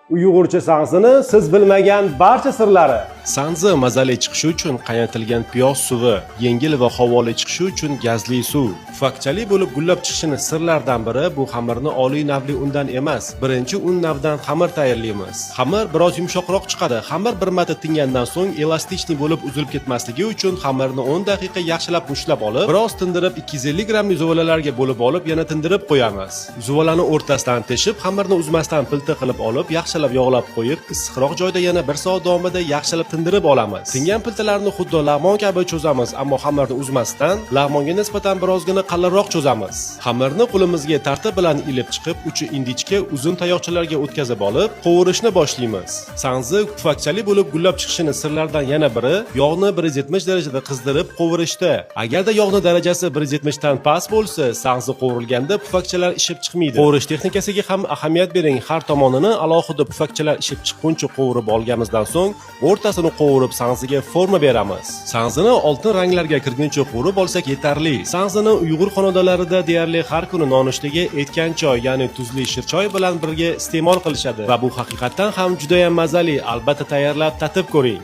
Uyg'urcha sanzini siz bilmagan barcha sirlari. Sanzi mazali chiqishi uchun qaynatilgan piyoz suvi, yengil va havoli chiqishi uchun gazli suv. Pufakchali bo'lib gullab chiqishini sirlardan biri bu xamirni oliy navli undan emas, birinchi un navdan xamir tayyorlaymiz. Xamir biroz yumshoqroq chiqadi. Xamir bir marta tingandan so'ng эластичный bo'lib uzilib ketmasligi uchun xamirni 10 daqiqa yaxshilab mushlab olib, biroz tindirib, 250 grammli zuvalalarga bo'lib olib, yana tindirib qo'yamiz. Zuvalani o'rtasidan teshib, xamirni uzmasdan pilta qilib olib, yaxshilab yog'lab qo'yib, issiqroq joyda yana 1 soat davomida yaxshilab tindirib olamiz. Tingan piltalarni xuddi lag'mon kabi cho'zamiz, ammo xamirni uzmasdan lag'monga nisbatan birozgina qalinroq cho'zamiz. Xamirni qo'limizga tartib bilan ilib chiqib, uchi ingichka uzun tayoqchalarga o'tkazib olib, qovurishni boshlaymiz. Sanzi pufakchali bo'lib gullab chiqishini sirlaridan yana biri yog'ni 170 darajada qizdirib qovurishda. Agarda yog'ni darajasi 170 dan past bo'lsa, sanzi qovurilganda pufakchalar ishib chiqmaydi. Qovurish texnikasiga ham ahamiyat bering. Har tomonini alohida pufakchalar ishib chiqquncha qovurib olganimizdan so'ng o'rtasini qovurib, sanziga forma beramiz. Sanzini oltin ranglarga kirguncha qovurib olsak yetarli. Sanzini Uyg'ur xonadonlarida deyarli har kuni nonushtaga etgan choy, ya'ni tuzli shirchoy bilan birga iste'mol qilishadi va bu haqiqatdan ham juda ham mazali. Albatta tayyorlab tatib ko'ring.